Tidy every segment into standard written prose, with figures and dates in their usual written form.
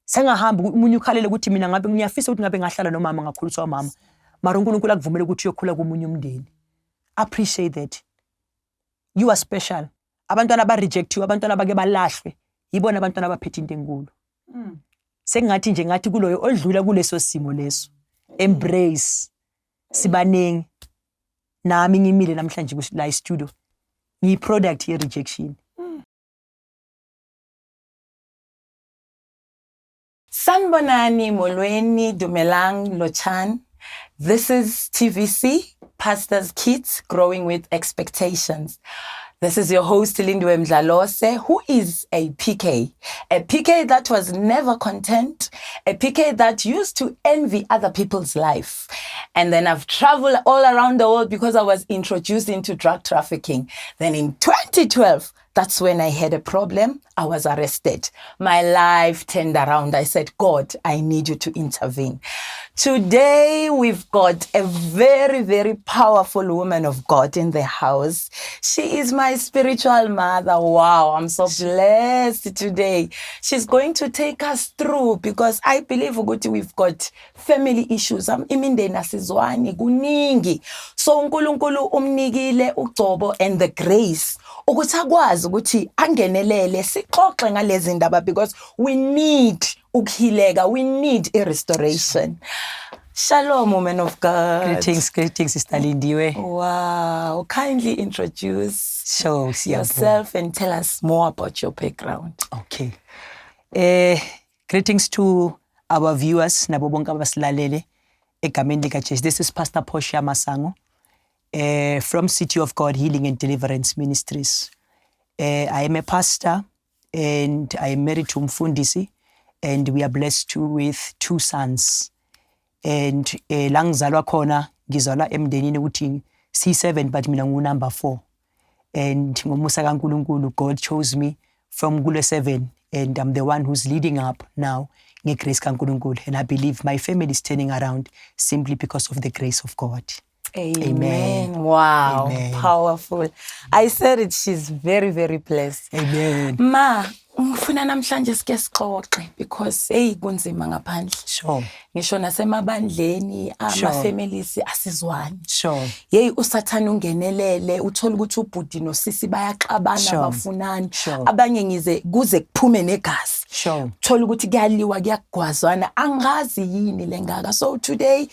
Sengahamba umunye ukhalele ukuthi mina ngabe ngiyafisa ukuthi ngabe ngahlala nomama, ngakhuliswa umama, mara uNkulunkulu akuvumele ukuthi uyokhula komunye umndeni. Appreciate that you are special. Abantwana aba-rejectiwe, abantwana abake balahlwe, yibona abantwana abaphethe into enkulu. Sengathi nje ngathi kuloyo odlula kuleso simo leso, embrace. Sibaningi, nami ngimile namhlanje la e-studio, ngiyi-product ye-rejection. Sanibonani, Molweni, Dumelang, Lochan. This is TVC, Pastor's Kids Growing with Expectations. This is your host, Lindiwe Mdlalose, who is a PK. A PK that was never content, a PK that used to envy other people's life. And then I've traveled all around the world because I was introduced into drug trafficking. Then in 2012, that's when I had a problem. I was arrested. My life turned around. I said, "God, I need you to intervene." Today, we've got a very, very powerful woman of God in the house. She is my spiritual mother. Wow, I'm so blessed today. She's going to take us through because I believe ukuthi we've got family issues. Imindeni asizwani kuningi. So uNkulunkulu umnikile ugcobo and the grace ukuthi akwazi ukuthi angenelele, sixoxe ngalezi ndaba because we need ukuhealeka, we need a restoration. Shalom, woman of God. Greetings, greetings, Sister Lindiwe. Wow, kindly introduce So siyabonga. yourself and tell us more about your background. Okay, greetings to our viewers nabo bonke abasilalele egameni lika Jesu. This is Pastor Portia Masango from City of God Healing and Deliverance Ministries. I am a pastor and I am married to Mfundisi and we are blessed with two sons. And la ngizalwa khona, ngizalwa emndenini ukuthi C7, but mina ngu number 4, and ngomusa kaNkulunkulu God chose me from kule 7 and I'm the one who's leading up now ngegrace kaNkulunkulu, and I believe my family is turning around simply because of the grace of God. Amen. Amen. Wow. Amen. Powerful. I said it, she's very, very blessed. Amen. Ma, ngifuna namhlanje sike sixoxe because hey, kunzima ngaphandle. Ngisho nasemabandleni, ama-families asizwani. Yeyi, usathane ungenelele, uthola ukuthi ubhudi nosisi bayaxabana, bafunani. Abanye ngize kuze kuphume negazi. Thola ukuthi kuyaliwa, kuyagwazwana, angazi yini lengaka. So today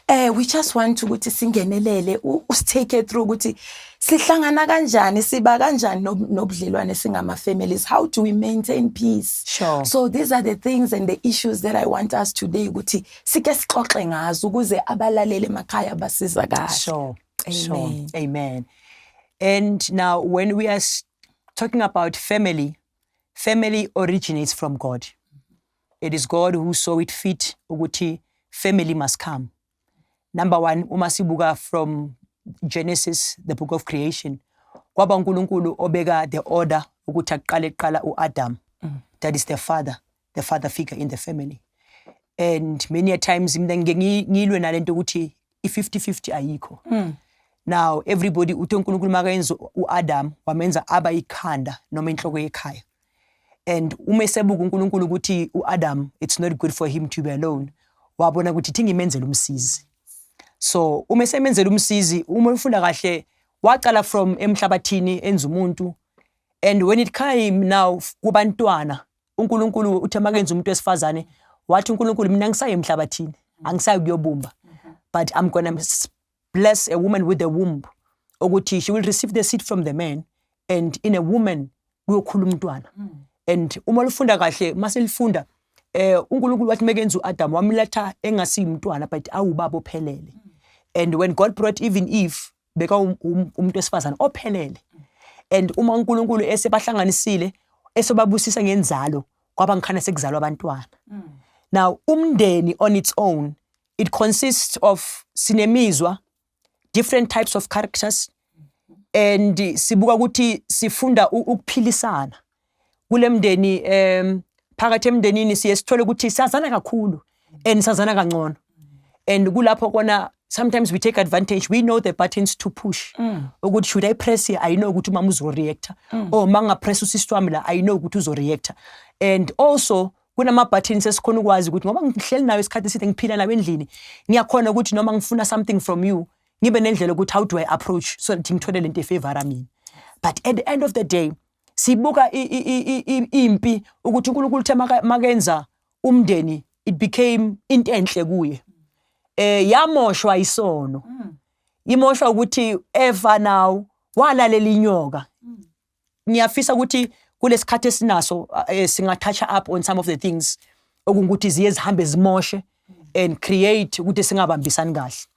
we just want ukuthi singenelele, usitake through ukuthi sihlangana kanjani, siba kanjani nobudlelwane singama families, how do we maintain peace? So these are the things and the issues that I want us today ukuthi sike sixoxe ngazo ukuze abalaleli emakhaya basizakale. Sure. Amen. Amen. And now when we are talking about family, family originates from God. It is God who saw it fit ukuthi family must come. Number one, uma sibuka from Genesis, the book of creation, kwaba uNkulunkulu obeka the order ukuthi aqale kuqala uAdam. That is the father figure in the family. And many a times mina ngike ngilwe nalento ukuthi i-50-50 ayikho. Now everybody uthi uNkulunkulu makayenza uAdam wamenza aba ikhanda noma inhloko yekhaya. And uma esebuka uNkulunkulu ukuthi uAdam, it's not good for him to be alone, wabona ukuthi thi ngimenzele umsizi. So uma esemenzela umsizi, uma ufunda kahle, waqala from emhlabathini enza umuntu, and when it came now kubantwana, uNkulunkulu uthe makenza umuntu wesifazane, wathi uNkulunkulu, "Mina ngisaye emhlabathini, angisayi kuyobumba, but I'm gonna bless a woman with a womb," ukuthi she will receive the seed from the man and in a woman kuyokhula umntwana. And uma lufunda kahle, maselifunda uNkulunkulu wathi mekenza uAdam wamletha engasiyumntwana but awubaba ophelele. And when God brought even Eve, beka umuntu wesifazane ophelele. And uma uNkulunkulu esebahlanganisile, esobabusisa ngenzalo, kwaba ngikhana sekuzalwa abantwana. Now umndeni on its own, it consists of sinemizwa, different types of characters, and sibuka ukuthi sifunda ukuphilisana kule mndeni. Phakathi emndenini siye sithole ukuthi sazana kakhulu and sazana kangcono, and kulapho kona sometimes we take advantage. We know the buttons to push, ukuthi should I press here, I know ukuthi umama uzoreacta, or mangapress usister wami la, I know ukuthi uzoreacta. And also Kunama-buttons esikhona ukwazi ukuthi ngoba ngihleli nayo isikhathi eside, ngiphila nawe endlini, ngiyakhona ukuthi noma ngifuna something from you, ngibe nendlela ukuthi how do I approach so that ngithole lento efavora mina. But at the end of the day, sibuka impi ukuthi uNkulunkulu uthe makenza umndeni, it became into enhle kuye. Yamoshwa isono, imoshwa ukuthi Eva now walalela inyoka. Ngiyafisa ukuthi kulesikhathi esinaso singa-touch up on some of the things okungukuthi ziye zihambe zimoshe and create ukuthi singabambisani kahle.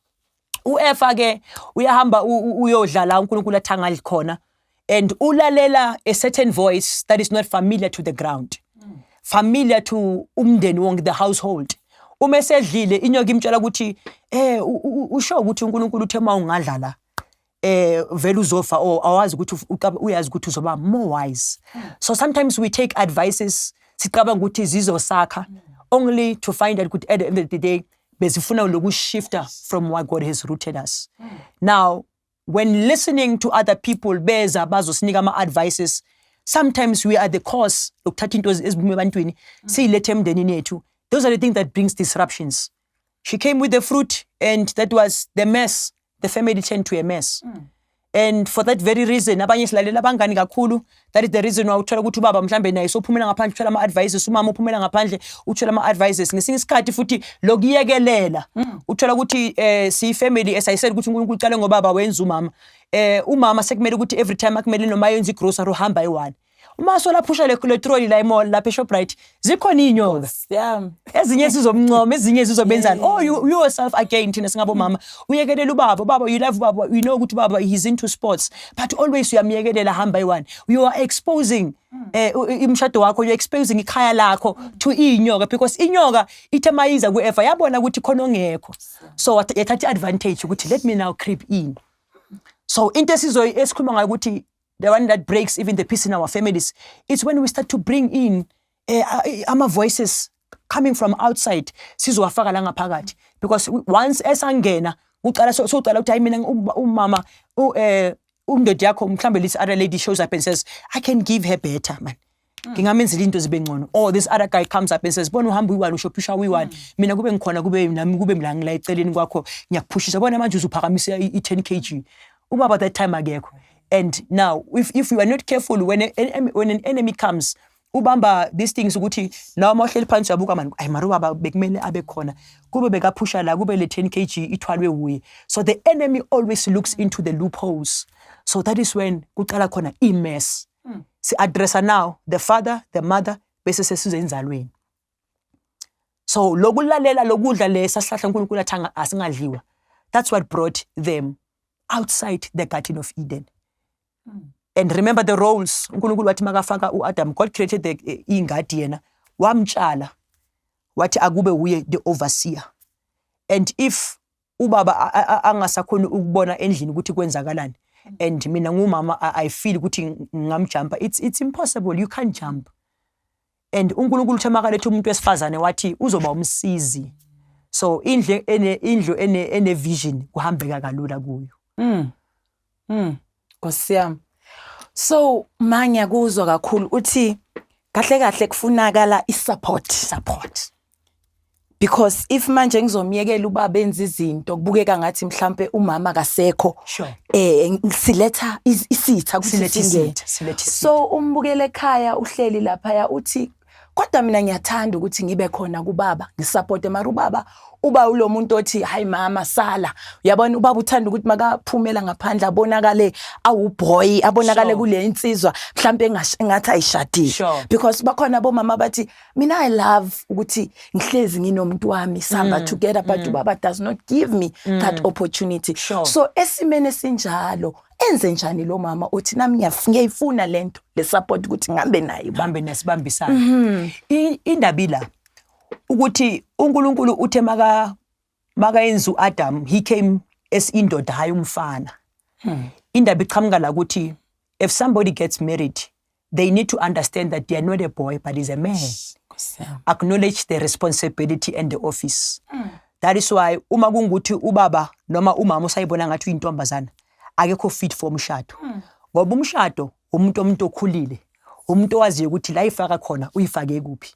UEfa ke uyahamba uyodlala uNkulunkulu athi angadli khona and ulalela a certain voice that is not familiar to the ground, familiar to umndeni wonke, the household. Uma esedlile, inyoka imtshela ukuthi usho ukuthi uNkulunkulu uthe uma ungadlala vele uzofa or awazi ukuthi uyazi ukuthi uzoba more wise. So sometimes we take advices sicabanga ukuthi zizosakha, only to find out ukuthi at the end of the day bezifuna lokushifta from what God has rooted us. Now, when listening to other people beza bazosinika ama-advices, sometimes we are the cause lokuthatha into ezibume ebantwini siyilethe emndenini yethu. Those are the things that brings disruptions. She came with the fruit and that was the mess. The family turned to a mess. And for that very reason, abanye silalela abangani kakhulu. That is the reason why uthola ukuthi ubaba mhlambe naye sophumela ngaphandle uthola ama-advices, umama uphumela ngaphandle uthola ama-advices. Ngesinye isikhathi futhi lokuyekelela, uthola ukuthi siyi-family, as I said ukuthi uNkulunkulu uqale ngobaba wenza umama. Umama sekumele ukuthi every time akumele noma yenza igrocery uhamba eyi-one. Uma solaphusha le trolley la e-mall, lapha eShoprite zikhona iy'nyoka. Ezinye zizomncoma, ezinye zizobenzani. Oh, you yourself again, thina singabomama uyekelela ubaba. Ubaba, you love ubaba, you know ukuthi ubaba, he's into sports, but always uyamyekelela hamba eyi-one. You are exposing imshado wakho, you exposing ikhaya lakho to iy'nyoka, because inyoka ithe mayiza ku-Eva yabona ukuthi khona ongekho, so yathatha i-advantage ukuthi let me now creep in. So into esikhuluma ngayo ukuthi the one that breaks even the peace in our families, it's when we start to bring in ama voices coming from outside, sizowafaka la ngaphakathi, because once esangena uqala so uqala ukuthi hayi mina umama undoda yakho mhlambe, this other lady shows up and says, "I can give her better, man, ngingamenzela into zibe ngcono," or this other guy comes up and says, "Bona uhamba uyi-one, ushophisha uyi-one, mina kube ngikhona, kube nami, kube la ngila eceleni kwakho, ngiyakuphushisa, bona manje uzuphakamisa i-10 kg." Ubaba that time akekho. And now if you are not careful, when an enemy comes, ubamba these things ukuthi nawe uma uhleli phansi uyabuka mani, ayi mara ubaba bekumele abe khona, kube bekaphusha la, kube le 10 kg ithwalwe wuye. So the enemy always looks into the loopholes. So that is when kuqala khona i-mess. Si-addressa now the father, the mother, bese sesize enzalweni. So lokulalela lokudla lesa sihlahla uNkulunkulu athi asingadliwa, that's what brought them outside the Garden of Eden. And remember the roles. UNkulunkulu wathi makafaka uAdam, God created the ingadi, yena wamtshala wathi akube uye the overseer. And if ubaba angasakhoni ukubona endlini ukuthi kwenzakalani, and mina ngumama I feel ukuthi ngingamjumpa, it's impossible. You can't jump. And uNkulunkulu uthe makaletha umuntu wesifazane wathi uzoba umsizi. So indlu ene vision kuhambeka kalula kuyo. Nkosi yami. So ma ngiyakuzwa kakhulu uthi kahle kahle kufunakala i-support. Support. Because if manje ngizomyekela ubaba enza izinto kubukeka ngathi mhlambe umama kasekho. Siletha isitha ukuthi Siletha singene. isitha, siletha isitha. So umbukele ekhaya uhleli lapha uthi kodwa mina ngiyathanda ukuthi ngibe khona kubaba, ngisupport, mara ubaba uba ulo muntu othi hayi mama sala. Uyabona ubaba uthanda ukuthi makaphumela ngaphandle abonakale awuboy, abonakale kule insizwa mhlambe engathi ayishadile. Because bakhona bomama bathi mina I love ukuthi ngihlezi nginomuntu wami sihamba together, but ubaba does not give me that opportunity. So esimene esinjalo enze njani lo mama uthi nami ngiyayifuna lento le support ukuthi ngihambe naye ubaba? Bambe nesibambisana. Indaba ila ukuthi uNkulunkulu uthe makayenza uAdam, he came as indoda, hayi umfana. Indaba iqhamuka la ukuthi if somebody gets married, they need to understand that they are not a boy but is a man. Nkosi yami. Acknowledge the responsibility and the office. That is why uma kungukuthi ubaba noma umama usayibona ngathi uyintombazana, akekho fit for umshado, ngoba umshado umuntu okhulile, umuntu owaziyo ukuthi la ifaka khona uyifake kuphi.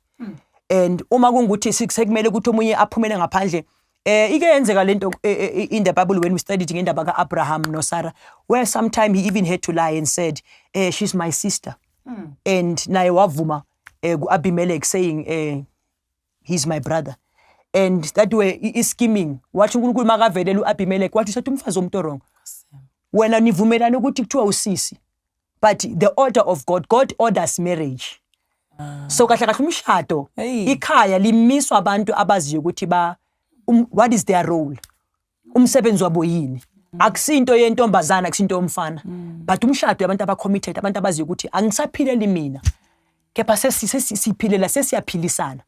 And uma kungukuthi sekumele ukuthi omunye aphumele ngaphandle, ike yenzeka lento in the Bible when we studied ngendaba ka-Abraham noSarah, where sometime he even had to lie and said, "She's my sister," and naye wavuma ku-Abimelech, saying, "He's my brother." And that way i-scheming, wathi uNkulunkulu makavelela u-Abimelech, wathi usethi umfazi womuntu wrong, wena nivumelana ukuthi kuthiwa usisi. But the order of God, God orders marriage. So kahle kahle umshado, Hey. Ikhaya limiswa abantu abaziyo ukuthi ba what is their role, umsebenzi wabo yini. Akusinto yentombazana, akusinto yomfana, but umshado yabantu aba-committed, abantu abaziyo ukuthi angisaphileli mina, kepha sesiphilela, sesiyaphilisana.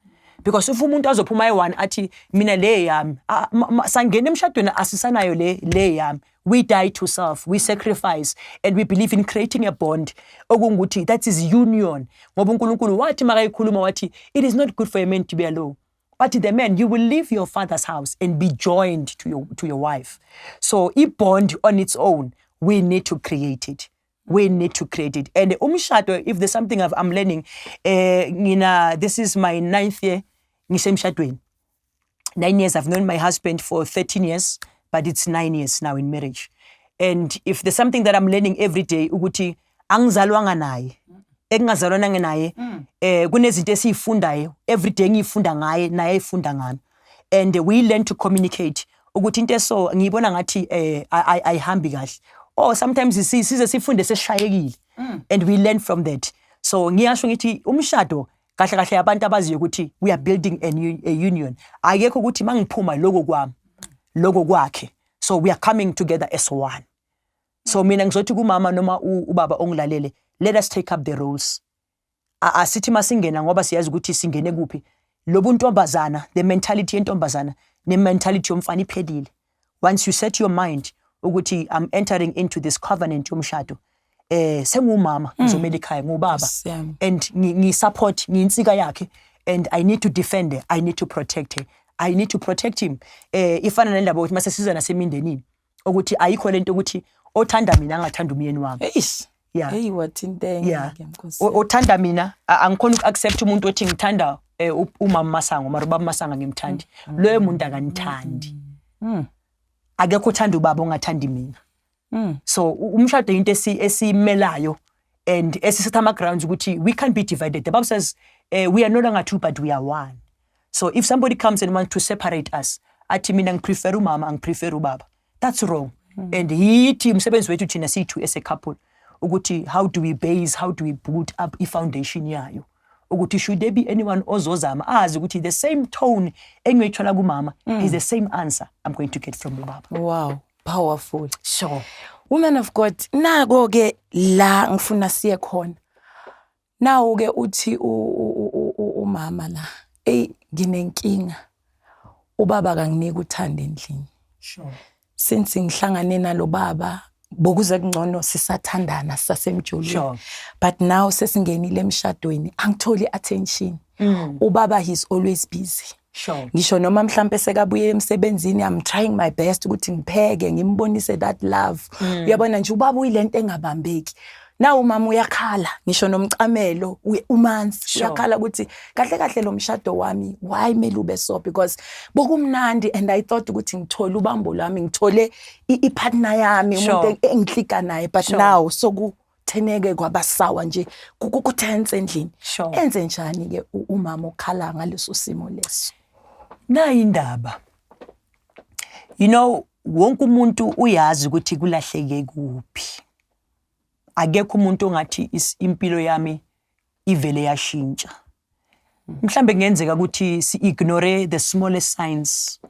Because if umuntu azophuma ayi-one athi mina le yami, sangena emshadweni asisanayo le yami. We die to self, we sacrifice, and we believe in creating a bond okungukuthi that is union, ngoba uNkulunkulu wathi makayikhuluma wathi, "It is not good for a man to be alone." But the man, you will leave your father's house and be joined to your wife. So i-bond on its own, we need to create it. We need to create it. And umshado, if there's something I'm learning, ngina, this is my ninth year ngisemshadweni. 9 years. I've known my husband for 13 years, but it's 9 years now in marriage. And if there's something that I'm learning every day, ukuthi angizalwanga naye, ekungazalwananga naye, kunezinto esiyifundayo every day, ngiyifunda ngaye, naye ayifunda ngami, and we learn to communicate ukuthi into eso ngiyibona ngathi ayihambi kahle, or sometimes size sifunde sesishayekile, and we learn from that. So ngiyasho ngithi umshado kahle kahle abantu abaziyo ukuthi we are building a union. Akekho ukuthi mangiphuma lokho kwami, lokho kwakhe. So we are coming together as one. So mina ngizothi kumama noma ubaba ongilalele, let us take up the roles. Asithi masingena, ngoba siyazi ukuthi singene kuphi, lobu ntombazana, the mentality yentombazana ne-mentality yomfana iphelile. Once you set your mind ukuthi I'm entering into this covenant yomshado, sengumama, ngizomela ikhaya, ngubaba Nkosi yami. And ngi-support, ngiyinsika yakhe, and I need to defend her, I need to protect her, I need to protect him. Ifana nendaba ukuthi mase siza nasemindenini, ukuthi ayikho lento ukuthi othanda mina angathanda umyeni wami. Eish. Yeah. Hey, wathinteka ke, Nkosi. Othanda mina, angikhona uku-accept umuntu othi ngithanda umama Masango, mara ubaba Masango angimthandi. Loyo muntu akanithandi. Akekho othanda ubaba ongathandi mina. So umshado into esiyimelayo and esisetha ama-grounds ukuthi we can't be divided. The Bible says we are no longer two, but we are one. So if somebody comes and wants to separate us, athi mina ngiprefer umama, angiprefer ubaba, that's wrong. And yithi umsebenzi wethu thina siyi-two as a couple ukuthi how do we base, how do we build up i-foundation yayo, ukuthi should there be anyone ozozama, azi ukuthi the same tone engiyoyithola kumama is the same answer I'm going to get from ubaba. Wow, powerful. Sure. Women of God, nako ke la ngifuna siye khona. Nawu ke uthi umama la, ey, nginenkinga. Ubaba kanginiki uthando endlini. Since ngihlangane nalo baba, bokuze kungcono sisathandana, sisasemjolweni. But now sesingenile emshadweni, angitholi attention. Ubaba, he's always busy. Ngisho noma mhlambe sekabuye emsebenzini, I'm trying my best ukuthi ngipheke, ngimbonise that love. Uyabona nje ubaba uyilento engabambeki. Na umama uyakhala, ngisho nomcamelo umanzi. Uyakhala ukuthi kahle kahle lo mshado wami, why mele ube so? Because bokumnandi and I thought ukuthi ngithole ubambo lwami, ngithole i-partner yami, umuntu engihlika naye, but now sokutheneke kwabasawa nje, kutense endlini. Enze njani ke umama okhala ngaleso simo leso? Nayi indaba, wonke umuntu uyazi ukuthi kulahleke kuphi. Akekho umuntu ongathi impilo yami ivele yashintsha. Mhlambe kungenzeka ukuthi si-ignore the smallest signs.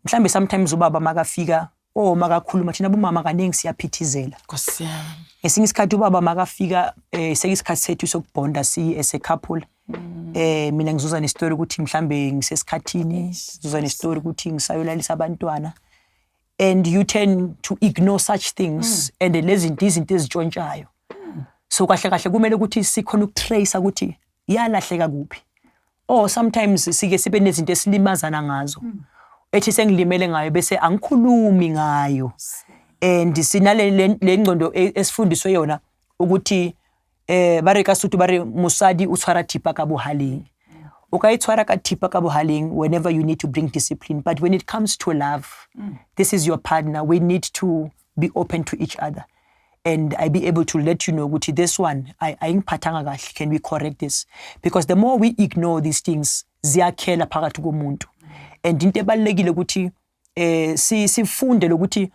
Mhlambe sometimes ubaba makafika, oh, makakhuluma, thina bomama kaningi siyaphithizela. Nkosi yami. Ngesinye isikhathi ubaba makafika, sekuyisikhathi sethu sokubonda si as a couple, mina ngizuza nestory ukuthi mhlambe ngisesikhathini, ngizuza nestory ukuthi ngisayolalisa abantwana, and you tend to ignore such things, and lezi zinto izinto ezitshontshayo. So kahle kahle kumele ukuthi sikhona ukutrace ukuthi yalahleka kuphi, or sometimes sike sibe nezinto esilimazana ngazo, ethi sengilimele ngayo bese angikhulumi ngayo. And sinale le ngqondo esifundiswe yona ukuthi ba re ka Sotho ba re mosadi o tshwara thipa ka bohaleng. O ka e tshwara ka thipa ka bohaleng whenever you need to bring discipline, but when it comes to love, this is your partner. We need to be open to each other and I be able to let you know ukuthi this one ayingiphathanga kahle, can we correct this? Because the more we ignore these things, ziyakhela phakathi komuntu. And into ebalulekile ukuthi sifunde lokuthi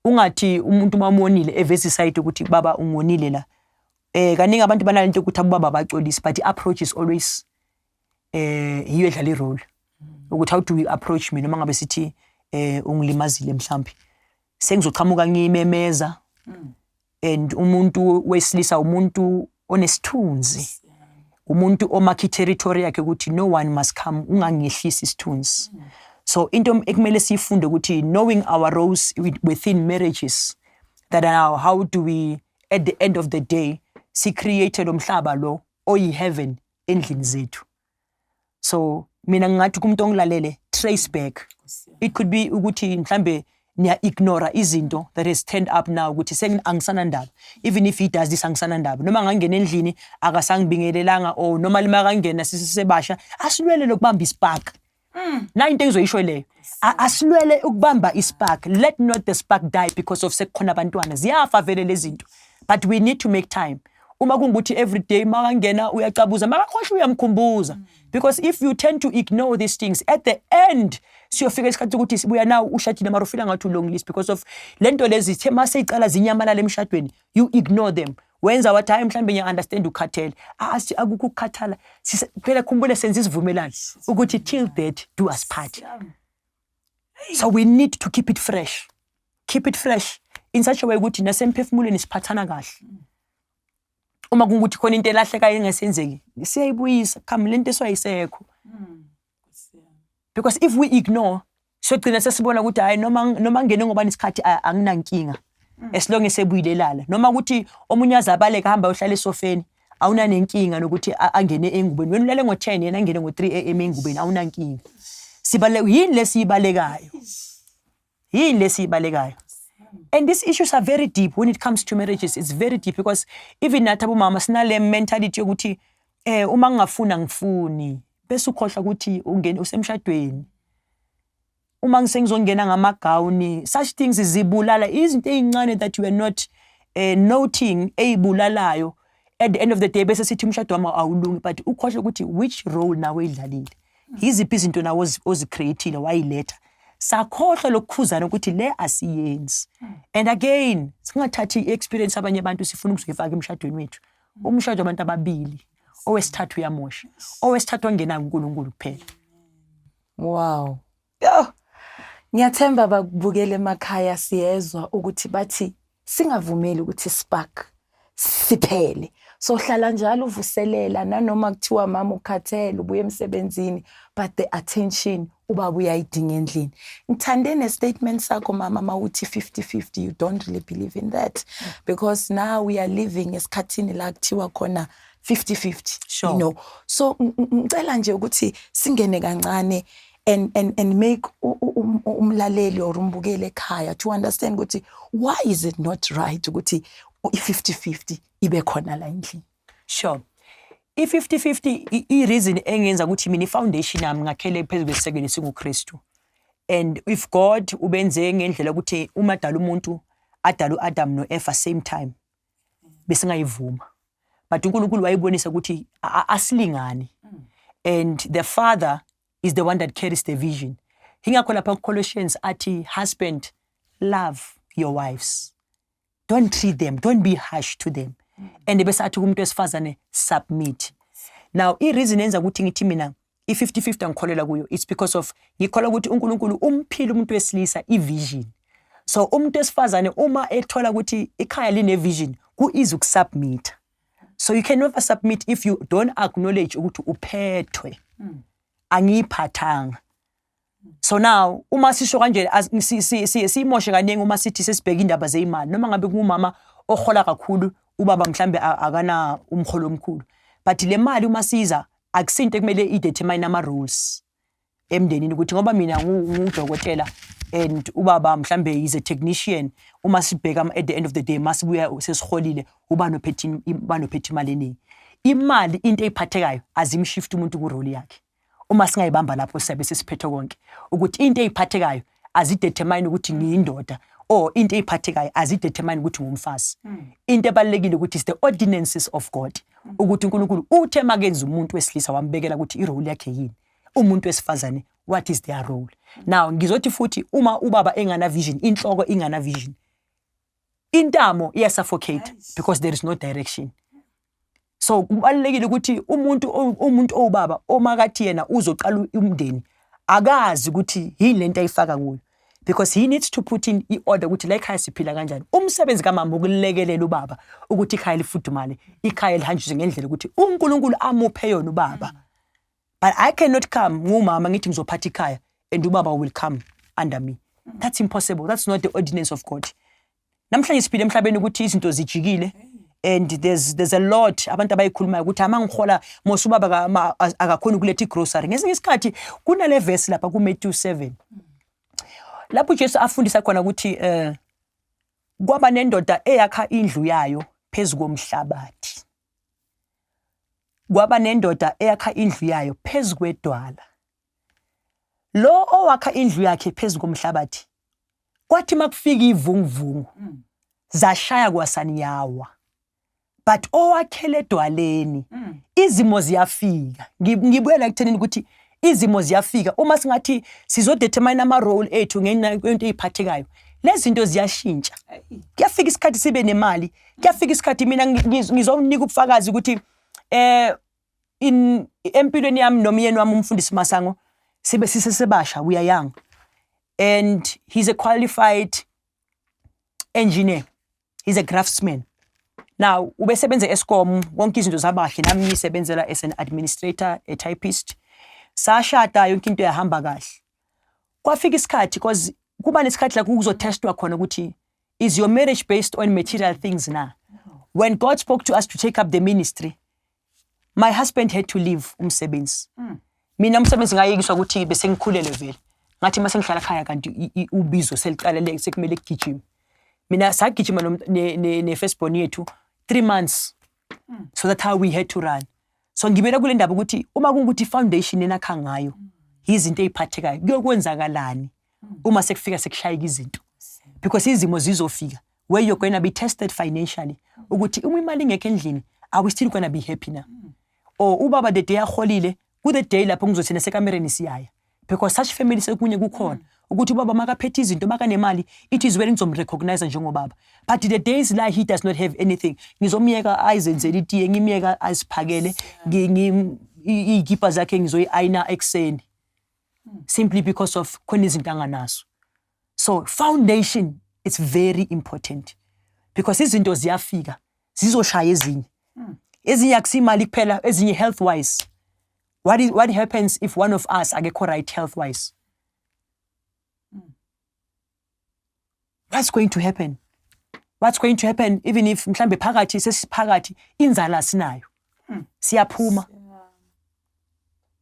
ungathi umuntu mamonile eveza iside ukuthi, "Baba, ungonile la." Kaningi abantu banalento ukuthi abobaba baxolisi, but i-approach is always yiyo edlala irole ukuthi how do we approach me noma ngabe sithi ungilimazile. Mhlambi sengizoqhamuka ngiyimemeza, and umuntu wesilisa umuntu onesithunzi, umuntu omakha territory yakhe ukuthi no one must come, ungangehlisi isithunzi. So into ekumele siyifunde ukuthi knowing our roles within marriages, that now how do we at the end of the day si-create lo mhlaba lo oyi-heaven endlini zethu. So mina ngingathi kumuntu ongilalele, trace back. It could be ukuthi mhlambe niya-ignora izinto that has turned up now ukuthi angisanandaba. Even if he does this, angisanandaba. Noma angangena endlini akasangibingelelanga, or noma lima kangena sisebasha, asilwele lokubamba ispark. Na into engizoyisho leyo, asilwele ukubamba ispark. Let not the spark die because of sekukhona abantwana. Ziyafa vele lezi zinto, but we need to make time. Uma kungukuthi every day makangena uyacabuza, makakhohlwa uyamkhumbuza, because if you tend to ignore these things, at the end siyofika isikhathi ukuthi sibuya now ushadile mara ufila ngathi ulonglist because of lento lezi the maseyicala zinyamalala emshadweni. You ignore them, wenza wathi, "Hayi, mhlambe ngiya-understand, ukhathele." Akukho ukukhathala. Phela khumbule, senza isivumelano ukuthi till death do us part. So we need to keep it fresh, keep it fresh in such a way ukuthi nasemphefumulweni siphathana kahle. Uma kungukuthi khona into elahlekayo engesenzeki, siyayibuyisa, come, lento eswayisekho, because if we ignore, siyogcina sesibona ukuthi hayi, noma ngene ngoba isikhathi anginankinga as long esebuyile lala, noma ukuthi omunye azabaleka hamba ayohlala esofeni, awunanenkinga nokuthi angene engubeni. Wena ulale ngo-10, yena angene ngo-3 a.m. engubeni, awunankinga. Sibale yini lesiyibalekayo? Yini lesiyibalekayo? And these issues are very deep when it comes to marriages. It's very deep because even nathi abomama sinale mentality yokuthi uma ngingafuni angifuni, bese ukhohlwa ukuthi ungene usemshadweni. Uma ngisengizongena ngamagawuni, such things zibulala izinto ey'ncane that you are not noting, ey'bulalayo at the end of the day, bese sithi umshado wami awulungi, but ukhohlwe ukuthi which role nawe oyidlalile, yiziphi izinto nawe ozicreatile wayiletha. Sakhohlwa lokukhuzana ukuthi le asiyenzi. And again, singathathi i-experience abanye abantu sifuna ukuzoyifaka emshadweni wethu. Umshado wabantu ababili, owesithathu uyamosha, owesithathu ongenayo uNkulunkulu kuphela. Wow. Yo. Ngiyathemba bakubukele emakhaya siyezwa ukuthi bathi singavumeli ukuthi spark siphele. So hlala njalo uvuselela, nanoma kuthiwa mama ukhathele, ubuye emsebenzini, but the attention ubaba uyayidinga endlini. Ngithande ne-statement sakho, mama, mawuthi 50-50, you don't really believe in that, because now we are living esikhathini la kuthiwa khona 50-50. So ngicela nje ukuthi singene kancane and make umlaleli or umbukeli ekhaya to understand ukuthi why is it not right ukuthi i-50-50 ibe khona la endlini. Sure. I-50-50, i-reason engenza ukuthi mina i-foundation yami ngakhele phezu kwesisekelo esinguKristu. And if God ubenze ngendlela ukuthi uma adala umuntu, adala uAdam noEva same time, besingayivuma. But uNkulunkulu wayibonisa ukuthi asilingani. And the father is the one that carries the vision. Ingakho lapha Colossians athi, "Husband, love your wives. Don't treat them, don't be harsh to them." And bese athi kumuntu wesifazane, "Submit." Now i-reason enza ukuthi ngithi mina i-50-50 angikholelwa kuyo, it's because of ngikholwa ukuthi uNkulunkulu umphile umuntu wesilisa i-vision. So umuntu wesifazane uma ethola ukuthi ikhaya line-vision, ku-easy ukusubmit. So you can never submit if you don't acknowledge ukuthi uphethwe, angiyiphathanga. So now uma sisho kanje, siyimoshe kaningi uma sithi sesibheka indaba zeyimali, noma ngabe kungumama ohola kakhulu, ubaba mhlambe akana umholo omkhulu, but le mali uma siza akusinto ekumele i-determine ama-rules emndenini, ukuthi ngoba mina ngudokotela and ubaba mhlambe is a technician, uma sibheka at the end of the day masibuya sesiholile, uba nophethe imali eningi. Imali into eyiphathekayo azimshift umuntu kurole yakhe. Uma singayibamba lapho, siyabe sesiphethe konke, ukuthi into eyiphathekayo azidetermine ukuthi ngiyindoda or into eyiphathekayo azidetermine ukuthi ngumfazi. Into ebalulekile ukuthi is the ordinances of God, ukuthi uNkulunkulu uthe makenza umuntu wesilisa wambekela ukuthi irole yakhe yini, umuntu wesifazane, what is their role. Now ngizothi futhi, uma ubaba engana vision, inhloko ingana vision, intamo iyasuffocate because there is no direction. So kubalulekile ukuthi umuntu owubaba omakathi yena uzoqala umndeni akazi ukuthi yini lento ayifaka kuyo, because he needs to put in i-order ukuthi la ekhaya siphila kanjani. Umsebenzi kamama ukulekelela ubaba ukuthi ikhaya lifudumale, ikhaya lihanjiswe ngendlela ukuthi uNkulunkulu amuphe yona ubaba. But I cannot come ngumama ngithi ngizophatha ikhaya and ubaba will come under me. That's impossible. That's not the ordinance of God. Namhlanje siphila emhlabeni ukuthi izinto zijikile and there's a lot abantu abayikhulumayo ukuthi ama ngihola mos ubaba akakhoni ukuletha igrocery. Ngesinye isikhathi kunale verse lapha ku-Matthew 7 lapho uJesu afundisa khona ukuthi kwaba nendoda eyakha indlu yayo phezu komhlabathi, kwaba nendoda eyakha indlu yayo phezu kwedwala. Lo owakha indlu yakhe phezu komhlabathi, kwathi makufika ivunguvungu zashaya kwasani, yawa, but owakhele edwaleni, izimo ziyafika. Ngibuyela ekuthenini ukuthi izimo ziyafika. Uma singathi sizodetermine ama-role ethu ngenxa yento ey'phathekayo, lezi zinto ziyashintsha. Kuyafika isikhathi sibe nemali, kuyafika isikhathi mina ngizonika ubufakazi ukuthi in empilweni yami nomyeni wami umfundisi Masango sibe sisesebasha. We are young and he's a qualified engineer, he's a craftsman. Now ubesebenza e-Eskom, konke izinto zabahle, nami ngiyisebenzela as an administrator, a typist. Sashada, yonke into yahamba kahle. Kwafika isikhathi, because kuba nesikhathi la kuzotestwa khona ukuthi is your marriage based on material things na. When God spoke to us to take up the ministry, my husband had to leave umsebenzi. Mina umsebenzi ngayekiswa ukuthi bese ngikhulele vele. Ngathi mase ngihlala ekhaya kanti ubizo seliqalele, sekumele kugijime. Mina sagijima ne-firstborn yethu 3 months, so that's how we had to run. So ngibela kule ndaba ukuthi uma kungukuthi i-foundation enakha ngayo izinto ey'phathekayo, kuyokwenzakalani uma sekufika sekushayeka izinto? Because izimo zizofika where you're going to be tested financially, ukuthi uma imali ingekho endlini, are we still gonna be happy na? Or ubaba the day aholile, ku-the day lapho ngizothi nasekamereni siyaya, because such family sekunye kukhona ukuthi ubaba makaphethe izinto, makanemali, it is where ngizomrecognize njengobaba, but the days la he does not have anything, ngizomyeka ayizenzele itiye, ngimyeka aziphakele, iy'kipa zakhe ngizoyi-ayina ekuseni, simply because of khona izinto anganazo. So foundation is very important because izinto ziyafika zizoshaya ezinye. Ezinye akusimali kuphela, ezinye health wise. What happens if one of us akekho right health wise? What's going to happen? What's going to happen even if mhlambe phakathi sesiphakathi inzala sinayo, siyaphuma,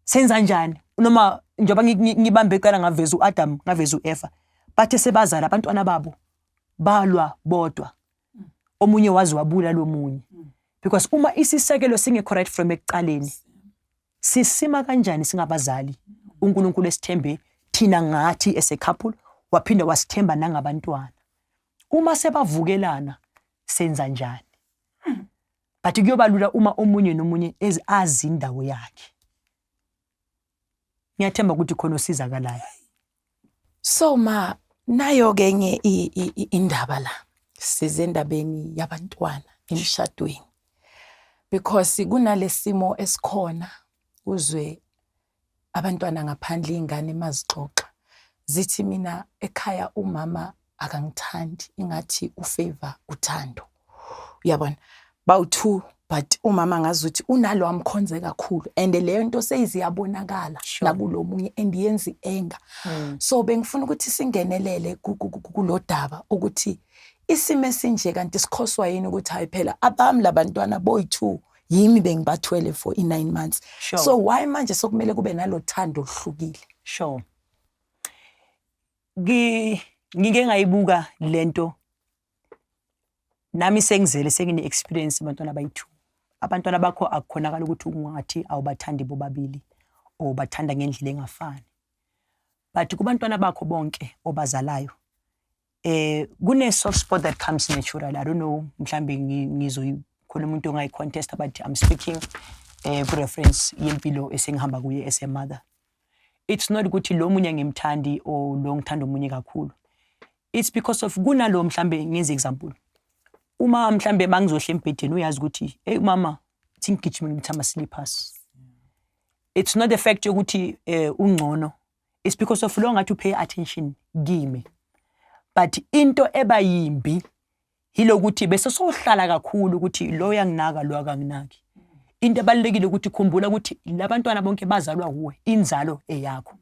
senza njani? Noma njengoba ngibambe icala ngaveza uAdam, ngaveza uEva, bathe sebazala abantwana babo balwa bodwa, omunye wazi wabula lomunye, because uma isisekelo singekho right from ekuqaleni, sisima kanjani singabazali? uNkulunkulu esithembe thina ngathi as a couple, waphinda wasithemba nangabantwana. Uma sebavukelana, senza njani? But kuyoba lula uma omunye nomunye azi indawo yakhe. Ngiyathemba ukuthi khona osizakalayo. So ma, nayo ke enye indaba la. Size endabeni yabantwana emshadweni. Because kunalesimo esikhona, uzwe abantwana ngaphandle, ingane mazixoxa zithi, "Mina ekhaya umama akangithandi, ingathi ufavor uthando." Uyabona, bawu-two, but umama ngazuthi unalo amkhonze kakhulu and leyo nto seyiziyabonakala nakulo munye and yenza i-anger. So bengifuna ukuthi singenelele kulo daba ukuthi isimo esinje kanti sikhoswa yini ukuthi hayi phela abami labantwana boyi-two, yimi bengibathwele for i-9 months. So why manje sokumele kube nalo thando oluhlukile? Sure. Ngike ngayibuka lento nami sengizele, sengine experience abantwana abayi-two. Abantwana bakho akukhonakala ukuthi ungathi awubathandi bobabili. Or bathanda ngendlela engafani, but kubantwana bakho bonke obazalayo kune soft spot that comes natural. I don't know, mhlambe ngizoyikhona umuntu ongayi-contest, but I'm speaking ku-reference yempilo esengihamba kuye as a mother. It's not ukuthi lo munye angimthandi or lo ngithanda omunye kakhulu. It's because of kunalo, mhlambe ngenze example, uma mhlambe mangizohla embhedeni, uyazi ukuthi, "Hey mama, thi ngigijime ngithi ama-slippers." It's not the fact yokuthi ungcono, it's because of lo ngathi u-pay attention kimi. But into eba yimbi yilokuthi bese sohlala kakhulu ukuthi lo uyanginaka, lo akanginaki. Into ebalulekile ukuthi khumbula ukuthi labantwana bonke bazalwa kuwe, inzalo eyakho.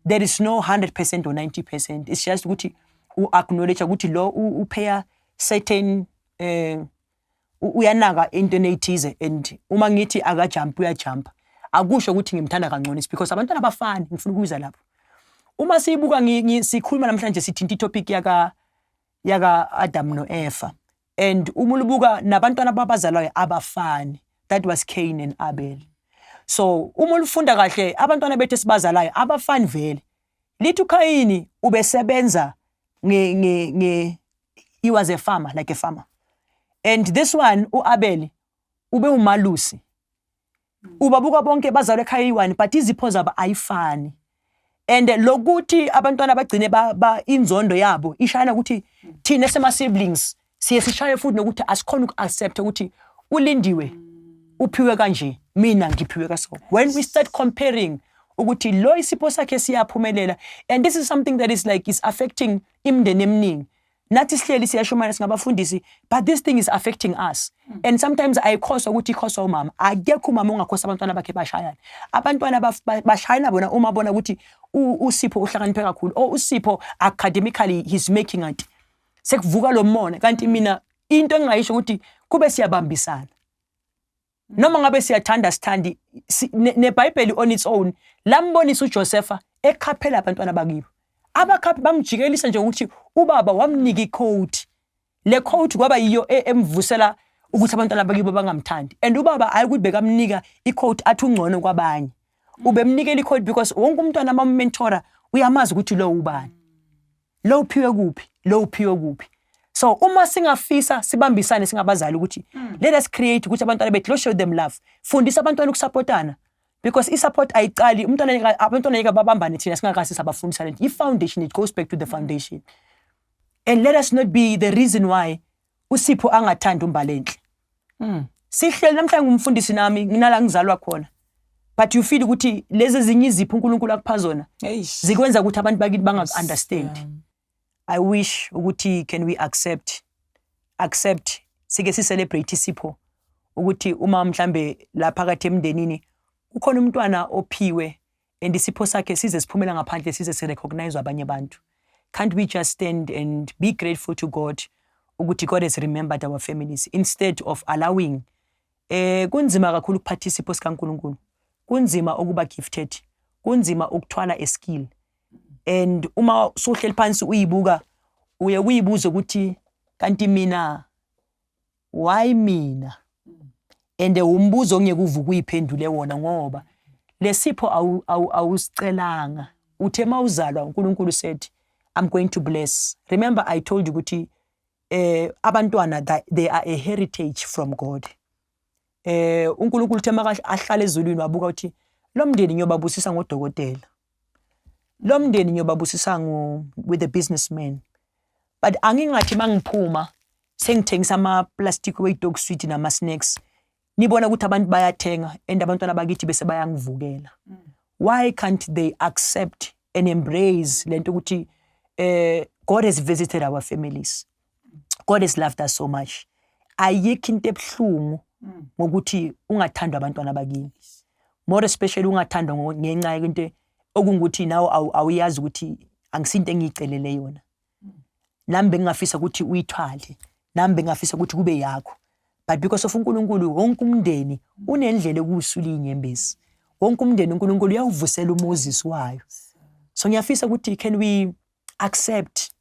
There is no 100% or 90%. It's just ukuthi u-acknowledge ukuthi lo u-paya certain uyanaka into ethize, and uma ngithi aka-jump, uyajumpa. Akusho ukuthi ngimthanda kangcono. It's because abantwana abafani. Ngifuna ukuza lapho. Uma siyibuka, sikhuluma namhlanje, sithinta i-topic yaka Adam noEva, and uma ulibuka nabantwana babazalwayo abafani. That was Cain and Abel. So uma ulifunda kahle, abantwana bethu esibazalayo abafani vele. Lithi uKhayini ubesebenza nge nge nge he was a farmer, like a farmer, and this one, uAbel, ube umalusi. Ubabuka bonke bazalwe ekhaya eyi-one, but izipho zabo ayifani. And lokuthi abantwana bagcine ba inzondo yabo ishayana ukuthi thina sema siblings siye sishaye futhi nokuthi asikhona uku-accept ukuthi uLindiwe uphiwe kanje, mina ngiphiwe kaso. When we start comparing ukuthi lo isipho sakhe siyaphumelela, and this is something that is like is affecting imindeni eminingi. Nathi sihleli siyashumayela, singabafundisi, but this thing is affecting us. And sometimes ayikhoswa ukuthi ikhoswa umama. Akekho umama ongakhosa abantwana bakhe bashayana. Abantwana bashayana bona uma bona ukuthi uSipho uhlakaniphe kakhulu or uSipho academically he's making it, sekuvuka lo mona. Kanti mina into engingayisho ukuthi kube siyabambisana noma ngabe siyathanda sithandi neBhayibheli on its own lambonisa uJosepha ekhaphela abantwana bakibo. Abakhaphi bamjikelisa nje ukuthi ubaba wamnika i-coat. Le coat kwaba yiyo emvusela ukuthi abantwana bakibo bangamthandi. And ubaba hayi ukuthi bekamnika i-coat athi ungcono kwabanye, ubemnikela i-coat because wonke umntwana amamentora uyamazi ukuthi lo ubani, lo uphiwe kuphi, lo uphiwe kuphi. So uma singafisa sibambisane singabazali ukuthi let us create ukuthi abantwana bethu, let's show them love. Fundisa abantwana ukusupportana, because i-support ayiqali umntwana abantwana ngeke babambane thina singakasi sabafundisa lento. I-foundation, it goes back to the foundation. And let us not be the reason why uSipho angathandi uMbalenhle. Sihleli namhlanje, ngumfundisi nami, nginala ngizalwa khona, but you feel ukuthi lezi ezinye izipho uNkulunkulu akupha zona Eish. zikwenza ukuthi abantu bakithi bangaku-understand. I wish ukuthi can we accept, sike si-celebrate isipho, ukuthi uma mhlambe la phakathi emndenini kukhona umntwana ophiwe and isipho sakhe size siphumela ngaphandle, size si-recognize abanye abantu, can't we just stand and be grateful to God ukuthi God has remembered our families, instead of allowing kunzima kakhulu ukuphatha isipho sikaNkulunkulu, kunzima ukuba gifted, kunzima ukuthwala a skill. And uma usuhleli phansi uyibuka, uye uyibuze ukuthi kanti mina, why mina? And umbuzo ongeke uvuke uyiphendule wona, ngoba lesipho awusicelanga. Uthe mawuzalwa, uNkulunkulu said, "I'm going to bless." Remember I told you ukuthi abantwana, they are a heritage from God. UNkulunkulu uthe maka ahlala ezulwini, wabuka ukuthi lo mndeni ngiyobabusisa ngodokotela, lo mndeni ngiyobabusisa ngo with a businessman, but angingathi mangiphuma sengithengisa ama-plastic we-dog sweet nama-snacks, nibona ukuthi abantu bayathenga and abantwana bakithi bese bayangivukela. Why can't they accept and embrace lento ukuthi God has visited our families, God has loved us so much? Ayikho into ebuhlungu ngokuthi ungathandwa abantwana bakini, more especially ungathandwa ngenxa yento okungukuthi nawe awuyazi ukuthi angisinto engiyicelele yona. Nami bengingafisa ukuthi uyithwale, nami bengingafisa ukuthi kube yakho, but because of uNkulunkulu, wonke umndeni unendlela ekusula inyembezi. Wonke umndeni uNkulunkulu uyawuvusela uMoses wayo. So ngiyafisa ukuthi can we accept?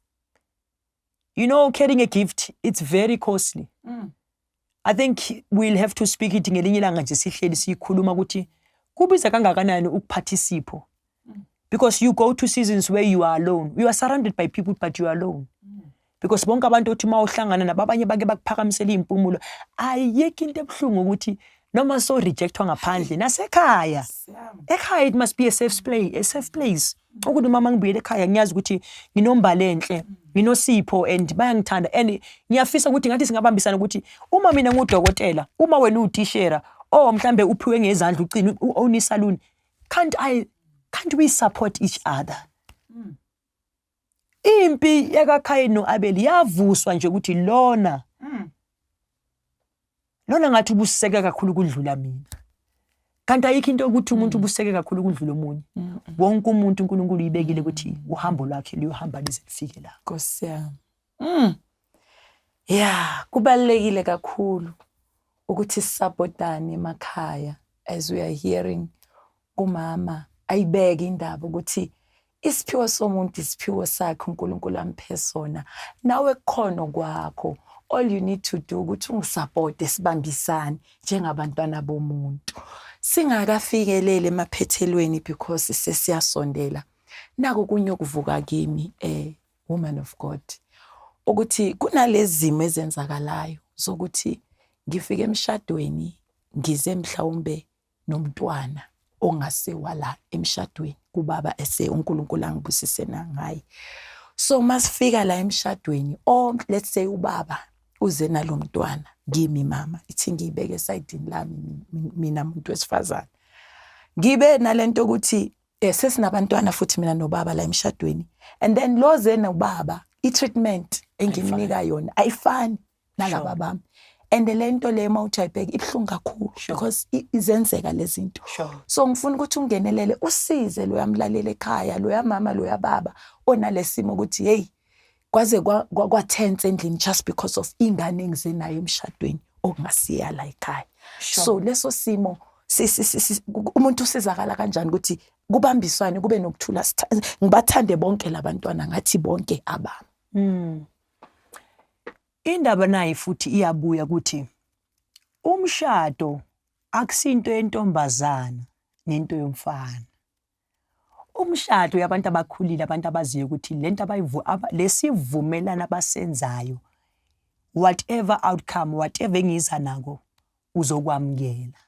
Carrying a gift, it's very costly. I think we'll have to speak it ngelinye ilanga nje, sihleli siyikhuluma ukuthi Kubiza kangakanani ukuphatha isipho? Because you go to seasons where you are alone. You are surrounded by people, but you are alone. Because bonke abantu othi uma uhlangana nabo, abanye bake bakuphakamisela iy'mpumulo. Ayikho into ebuhlungu ukuthi noma so rejectwa ngaphandle nasekhaya. Ekhaya it must be a safe place, a safe place. Ukuthi uma ngibuyele ekhaya, ngiyazi ukuthi nginombali enhle, nginosipho and bayangithanda, and ngiyafisa ukuthi ngathi singabambisana ukuthi uma mina ngudokotela, uma wena uwutishera or mhlambe uphiwe ngezandla, ucina u-own isaluni, can't we support each other? Impi yakaKhayini noAbel yavuswa nje ukuthi lona ngathi ubuseke kakhulu kudlula mina, kanti ayikho into yokuthi umuntu ubuseke kakhulu kudlula omunye. Wonke umuntu uNkulunkulu uyibekile ukuthi uhambo lwakhe luyohamba lize lifike la. Nkosi yami. Yeah, kubalulekile kakhulu ukuthi sisupportane emakhaya, as we are hearing kumama ayibeke indaba ukuthi isiphiwo somuntu, isiphiwo sakhe uNkulunkulu amphe sona, nawe kukhona kwakho. All you need to do ukuthi ungisupporte, sibambisane njengabantwana bomuntu. Singakafikeleli emaphethelweni, because sesiyasondela, nako kunye okuvuka kimi, woman of God, ukuthi kunalezi zimo ezenzakalayo zokuthi ngifike emshadweni, ngize mhlawumbe nomntwana ongasiwa la emshadweni kubaba ese uNkulunkulu angibusise nangaye. So masifika la emshadweni, or let's say ubaba uze nalomntwana kimi, mama, ithi ngiyibeke esayidini lami mina muntu wesifazane, ngibe nalento ukuthi sesinabantwana futhi mina nobaba la emshadweni, and then lo ze nobaba, i-treatment engimnika yona ayifani nalaba bami, and le nto le, uma uthi ayibheke, ibuhlungu kakhulu because izenzeka lezi zinto. So ngifuna ukuthi ungenelele, usize lo yamlalela ekhaya, lo yamama, lo yababa onalesimo ukuthi hey, kwaze kwa-tense endlini just because of ingane engize nayo emshadweni okungasiya la ekhaya. So leso simo umuntu usizakala kanjani ukuthi kubambiswane, kube nokuthula, ngibathande bonke labantwana ngathi bonke abami? Indaba nayi futhi iyabuya ukuthi umshado akusinto yentombazana nento yomfana. Umshado yabantu abakhulile, abantu abaziyo ukuthi lento abayivu lesivumelana abasenzayo, whatever outcome, whatever engiza nako, uzokwamukela.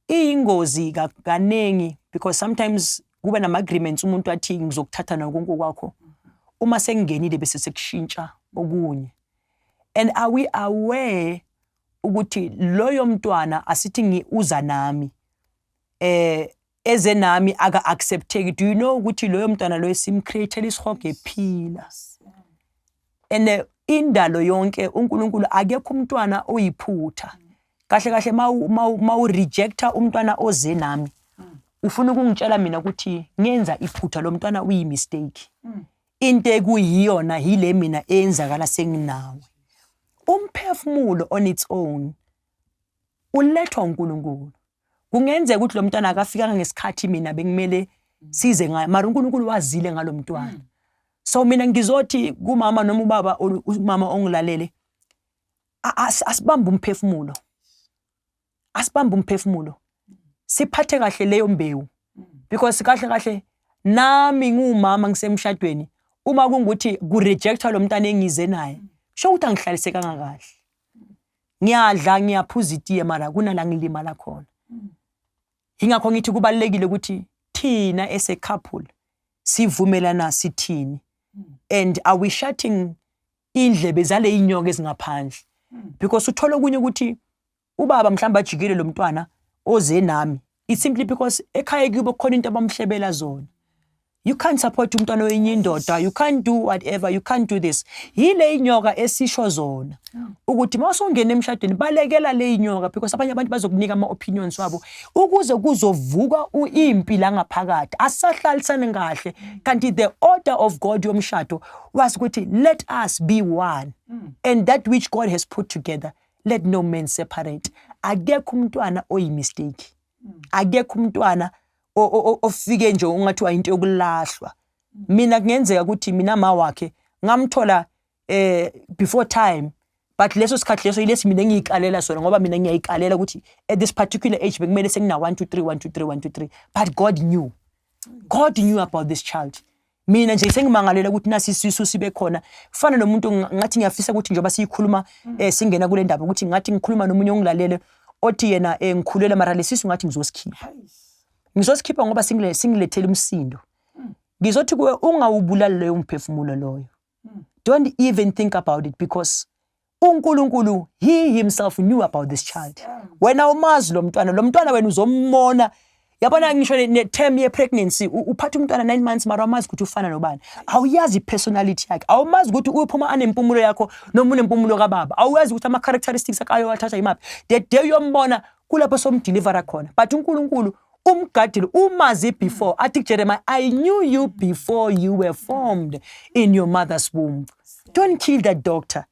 Iyingozi kaningi because sometimes kuba nama agreements, umuntu athi ngizokuthatha nakonke kwakho, uma sengingenile bese sekushintsha okunye. And are we aware ukuthi loyo mntwana asithi ngiuza nami, eze nami, aka accepteki? Do you know ukuthi loyo mntwana loyo simcreatele isihogo ephila? And indalo yonke uNkulunkulu, akekho umntwana oyiphutha. Kahle kahle, mawu rejecta umntwana oze nami, ufuna ukungitshela mina ukuthi ngenza iphutha, lo mntwana uyi mistake. Into ekuyiyona yile mina eyenzakala senginawe. Umphefumulo on its own ulethwa uNkulunkulu. Kungenzeka ukuthi lo mntwana akafikanga ngesikhathi mina bekumele size ngayo, mara uNkulunkulu wazile ngalo mntwana. So mina ngizothi kumama noma ubaba, umama ongilalele, asibambe umphefumulo, asibambe umphefumulo, siphathe kahle leyo mbewu, because kahle kahle nami ngiwumama ngisemshadweni, uma kungukuthi kurejectwa lo mntana engize naye, kusho ukuthi angihlalisekanga kahle. Ngiyadla, ngiyaphuza itiye, mara kunala ngilimala khona. Ingakho ngithi kubalulekile ukuthi thina as a couple sivumelana sithini, and are we shutting indlebe zale inyoka ezingaphandle? Because uthola okunye ukuthi ubaba mhlawumbe ajikile lo mntwana oze nami, it's simply because ekhaya kubo kukhona into abamhlebela zona: you can't support umntwana wenye indoda, you can't do whatever, you can't do this. Yile inyoka esisho zona ukuthi mawusungena emshadweni, balekela le inyoka, because abanye abantu bazokunika ama-opinions wabo ukuze kuzovuka impi la ngaphakathi, asahlalisane kahle. Kanti the order of God yomshado was ukuthi let us be one, and that which God has put together, let no man separate. Akekho umntwana oyimistake, akekho umntwana ofike nje ungathiwa into yokulahlwa. Mina kungenzeka ukuthi mina ma wakhe ngamthola before time. But leso sikhathi leso yilesi mina engiyikalela sona, ngoba mina ngiyayikalela ukuthi at this particular age bekumele sengina 1 2 3 1 2 3 1 2 3. But God knew. God knew about this child. Mina nje sengimangalela ukuthi nasi isisu sibe khona. Kufana nomuntu, ngathi ngiyafisa ukuthi njengoba siyikhuluma, singena kule ndaba, ukuthi ngathi ngikhuluma nomunye ongilalele othi yena, ngikhulele, mara lesisu ngathi ngizosikhipha, ngizosikhipha ngoba singilethele umsindo. Ngizothi kuwe, ungawubulali loyo mphefumulo loyo. Don't even think about it, because uNkulunkulu, he himself knew about this child. Wena umazi lo mntwana, lo mntwana wena uzombona. Yabona, ngisho ne-term ye-pregnancy, uphatha umntwana 9 months, mara awumazi ukuthi ufana nobani, awuyazi i-personality yakhe, awumazi ukuthi uphuma anempumulo yakho noma unempumulo kababa, awuyazi ukuthi ama-characteristics akhe ayowathatha yimaphi. The day uyombona, kulapho somdelivera khona. But uNkulunkulu umgadile, umazi before. Athi kuJeremiah, "I knew you before you were formed in your mother's womb." Don't kill that doctor.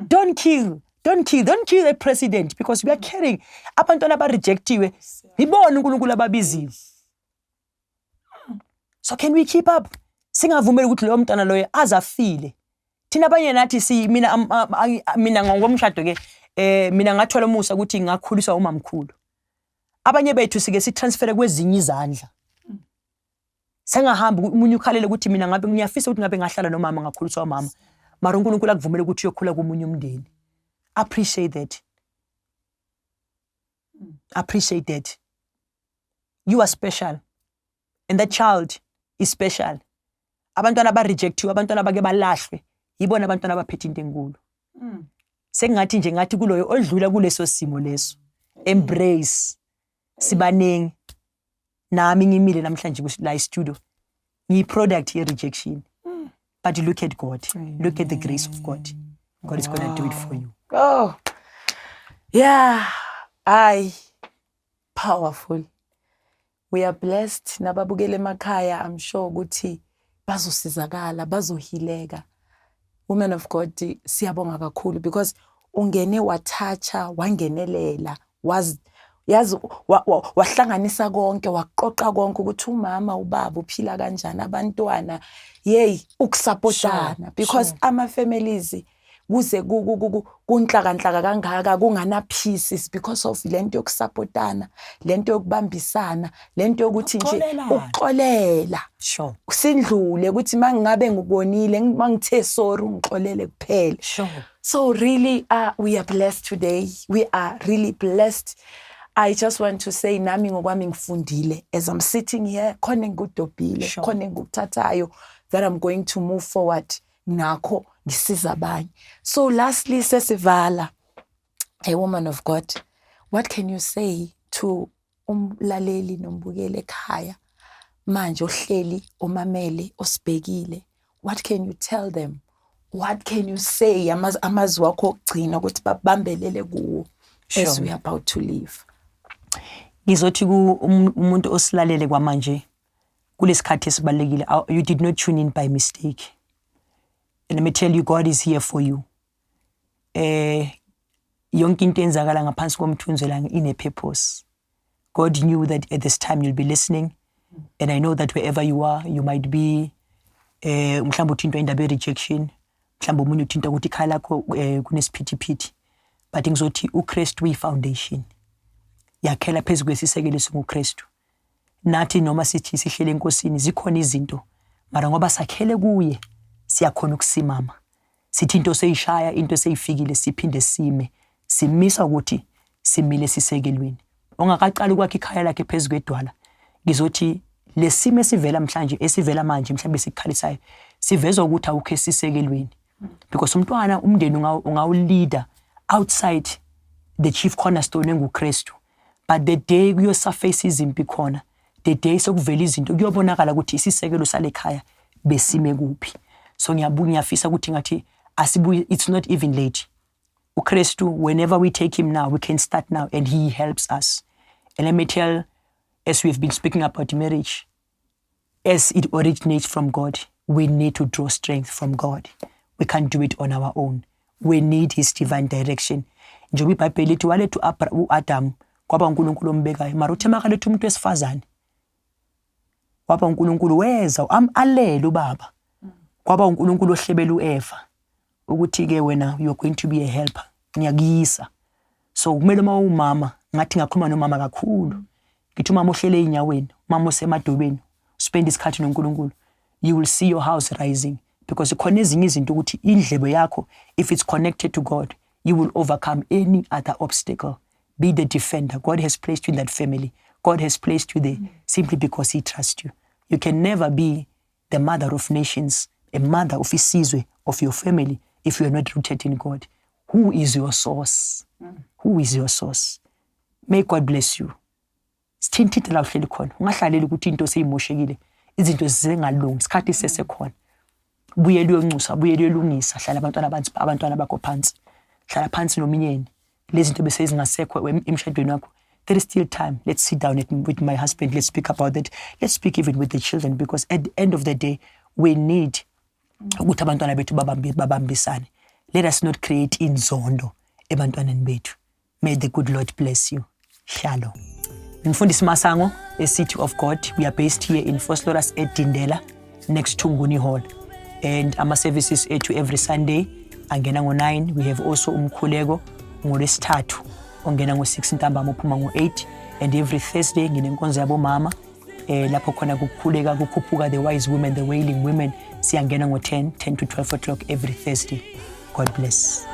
Don't kill, don't kill, don't kill the president, because we are carrying abantwana abarejectiwe. Ibona uNkulunkulu ababiziwe. So can we keep up, singavumeli ukuthi loyo mntwana loyo aze afile? Thina abanye nathi si mina mina ngokomshado ke, mina ngathola umusa ukuthi ngakhuliswa umamkhulu. Abanye bethu sike sitransfere kwezinye izandla, sengahamba. Umunye ukhalele ukuthi mina ngabe ngiyafisa ukuthi ngabe ngahlala nomama, ngakhuliswa umama, mara uNkulunkulu akuvumele ukuthi uyokhula komunye umndeni. Appreciate that, appreciate that you are special and that child is special. Abantwana abarejectiwe, abantwana abake balahlwe, yibona abantwana abaphethe into enkulu. Sengathi nje ngathi kuloyo odlula kuleso simo leso, embrace. Sibaningi, nami ngimile namhlanje la e-studio, ngiyi-product ye-rejection. But look at God, look at the grace of God. God is going to do it for you. Oh, yeah. I powerful. We are blessed. Nababukele emakhaya, I'm sure ukuthi bazosizakala, bazohealeka. Women of God, siyabonga kakhulu because ungene wathatha, wangenelela, wazi yazi wahlanganisa konke, waqoqa konke ukuthi umama, ubaba uphila kanjani, abantwana, yey, ukusupportana, because ama families kuze kunhlakanhlaka kangaka, kungana peace, is because of lento yokusupportana, lento yokubambisana, lento yokuthi nje Ukuxolelana. Ukuxolela. Sindlule ukuthi mangingabe ngikubonile, mangithe sorry, ungixolele kuphela. So really, we are blessed today. We are really blessed. I just want to say nami ngokwami ngifundile as I'm sitting here, khona engikudobhile, khona engikuthathayo that I'm going to move forward nakho, ngisiza abanye. So lastly, sesivala, a woman of God, what can you say to umlaleli nombukeli ekhaya manje, ohleli, omamele, osibhekile? What can you tell them? What can you say, amazwi wakho okugcina ukuthi babambelele kuwo as we are about to leave? Ngizothi umuntu osilalele kwamanje kulesikhathi esibalekile, you did not tune in by mistake. And let me tell you, God is here for you. Yonke into enzakala ngaphansi komthunzi welanga ine purpose. God knew that at this time you'll be listening, and I know that wherever you are, you might be, mhlawumbe uthintwa indaba ye-rejection, mhlawumbe omunye uthinta ukuthi ikhaya lakho kunesiphithiphithi, but ngizothi uKristu uyi-foundation. Yakhela phezu kwesisekelo esinguKristu. Nathi noma sithi sihlele enkosini, zikhona izinto, mara ngoba sakhele kuye, siyakhona ukusimama. Sithi into seyishaya, into seyifikile, siphinde sime. Simisa ukuthi simile sisekelweni. Ongakaqali ukwakha ikhaya lakhe phezu kwedwala, ngizothi lesimo esivela mhlanje, esivela manje, mhlawumbe sikukhalisayo, sivezwa ukuthi awukho esisekelweni, because umntwana, umndeni ungawuleader outside the chief cornerstone enguKristu, but the day kuyosurface izimpi khona, the day sokuvela izinto, kuyobonakala ukuthi isisekelo sale khaya besime kuphi. So ngiyabuya, ngiyafisa ukuthi ngathi asibuye. It's not even late. uKristu, whenever we take him now, we can start now and he helps us. And let me tell, as we've been speaking about marriage as it originates from God, we need to draw strength from God. We can't do it on our own. We need his divine direction. Njengoba iBhayibheli lithi waletha u-Adam, kwaba uNkulunkulu ombekayo, mara uthe makaletha umuntu wesifazane, waba uNkulunkulu weza alele ubaba, kwaba uNkulunkulu ohlebela uEva. Ukuthi ke wena, you are going to be a helper, ngiyakuyisa. So kumele uma umama, ngathi ngakhuluma nomama kakhulu, ngithi umama ohlele ey'nyaweni, umama osemadolweni, spend isikhathi noNkulunkulu, you will see your house rising, because khona ezinye izinto ukuthi indlebe yakho, if it's connected to God, you will overcome any other obstacle. Be the defender. God has placed you in that family. God has placed you there simply because he trusts you. You can never be the mother of nations, a mother of isizwe, of your family, if you are not rooted in God. Who is your source? Who is your source? May God bless you. Sithintithe la uhleli khona, ungahlaleli ukuthi into seyimoshekile, izinto zisengalungi, isikhathi sesekhona. Buyela uyonxusa, buyela uyolungisa. Hlala abantwana phansi, abantwana bakho phansi, hlala phansi nomyeni. Lezi zinto bese zingasekho emshadweni wakho, there is still time. Let's sit down with my husband, let's speak about that. Let's speak even with the children, because at the end of the day we need ukuthi abantwana bethu babambisane. Let us not create inzondo ebantwaneni bethu. May the good Lord bless you. Shalom. Mfundisi Masango, a City of God. We are based here in Vosloorus at Dindela, next to Nguni Hall, and ama services ethu every Sunday angena ngo-9. We have also umkhuleko ngolwesithathu ongena ngo-6 ntambama, uphuma ngo-8, and every Thursday nginenkonzo yabomama, lapho khona kukhuleka, kukhuphuka the wise women, the wailing women. Siyangena ngo-10, 10 to 12 o'clock every Thursday. God bless.